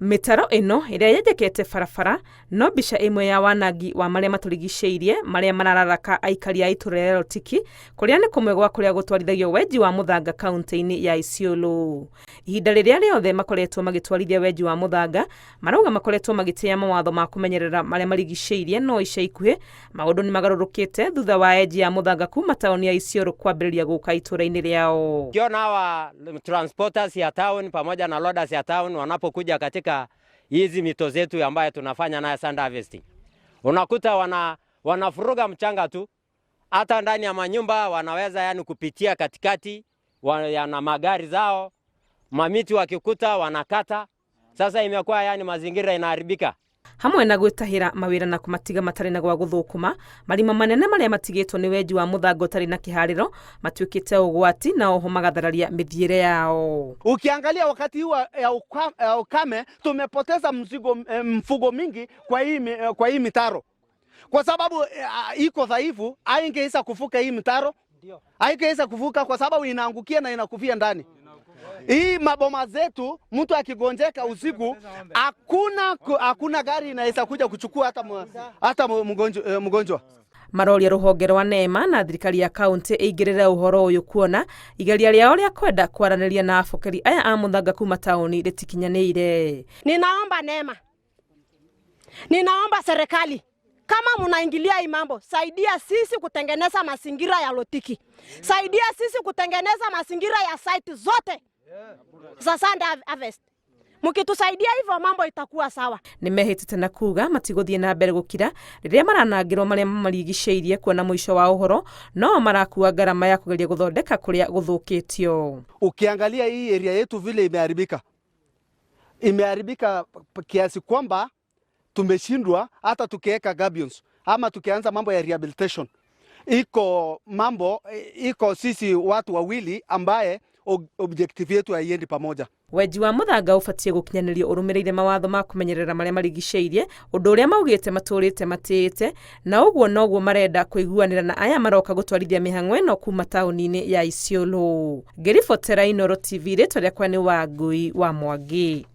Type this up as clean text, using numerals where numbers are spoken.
Mĩtaro ĩno ĩrĩa yenjekete barabara no mbica ĩmwe ya wanangi wa marĩa matũrigicĩirie marĩa marararaka aikari a itũra rĩa Rotiki kũrĩa nĩ kũmwe gwa kũrĩa gũtwarithagio wenji wa mũthanga kaunti-inĩ ya Isiolo. Ihinda rĩrĩa rĩothe makoretwo magĩtwarithia wenji wa mũthanga marauga makoretwo magĩtĩa mawatho ma kũmenyerera marĩa marigicĩirie no ica ikuhĩ maũndũ nĩ magarũrũkĩte thutha wa enji ya mũthanga kuma taũni ya Isiolo kwambĩrĩria gũka itũra-inĩ rĩao. Ukiona hawa transporters ya town pamoja na loaders ya town wanapokuja katika hizi mito zetu ambayo tunafanya nayo sand harvesting, unakuta wanafuruga mchanga tu, hata ndani ya manyumba wanaweza yani kupitia katikati na magari zao, mamiti wakikuta wanakata. Sasa imekuwa yani mazingira inaharibika. Hamwe na gwĩtahĩra mawĩra na kũmatiga matarĩ na gwa gũthũkũma, marima manene marĩa matigĩtwo nĩ wenji wa mũthanga ũtarĩ na kĩharĩro matuĩkĩte ũgwati na oho magathararia mĩthiĩre yao. Ukiangalia wakati huu ya ukame tumepoteza mfugo mingi kwa hii mitaro, kwa sababu iko dhaifu, haingeweza kuvuka hii mitaro, haingeweza kuvuka kwa sababu inaangukia na inakufia ndani. Hii maboma zetu, mtu akigonjeka usiku, hakuna gari inaweza kuja kuchukua hata mgonjwa. Maroria rũhonge rwa NEMA na thirikari ya kaunti ĩingĩrĩre ũhoro ũyũ kuona igeria rĩao rĩa kwenda kwaranĩria na abokeri aya a mũthanga kuma taũni rĩtikinyanĩire. Ninaomba NEMA, ninaomba serikali, kama mnaingilia hii mambo, saidia sisi kutengeneza mazingira ya Lotiki, saidia sisi kutengeneza mazingira ya site zote za sand harvest. Mkitusaidia hivyo mambo itakuwa sawa. Nĩmehĩtĩte na kuga matigũthiĩ na mbere gũkira rĩrĩa maranangĩrwo marĩa mamarigicĩirie kuona mũico wa ũhoro no marakua ngarama ya kũgeria gũthondeka kũrĩa gũthũkĩtio. Ukiangalia hii area yetu vile imeharibika, imeharibika kiasi kwamba tumeshindwa hata tukiweka gabions ama tukianza mambo ya rehabilitation. Iko mambo, iko sisi watu wawili ambaye objective yetu haiendi pamoja. Wenji wa mũthanga ũbatiĩ gũkinyanĩrio ũrũmĩrĩire mawatho ma kũmenyerera marĩa marigicĩirie, ũndũ ũrĩa maugĩte matũrĩte matĩĩte, na ũguo noguo marenda kũiguanĩra na aya maroka gũtwarithia mĩhang'o ĩno kuma taũni-inĩ ya Isiolo. Ngĩribotera Inooro TV, rĩtwa rĩakwa nĩ Wangui wa Mwangi.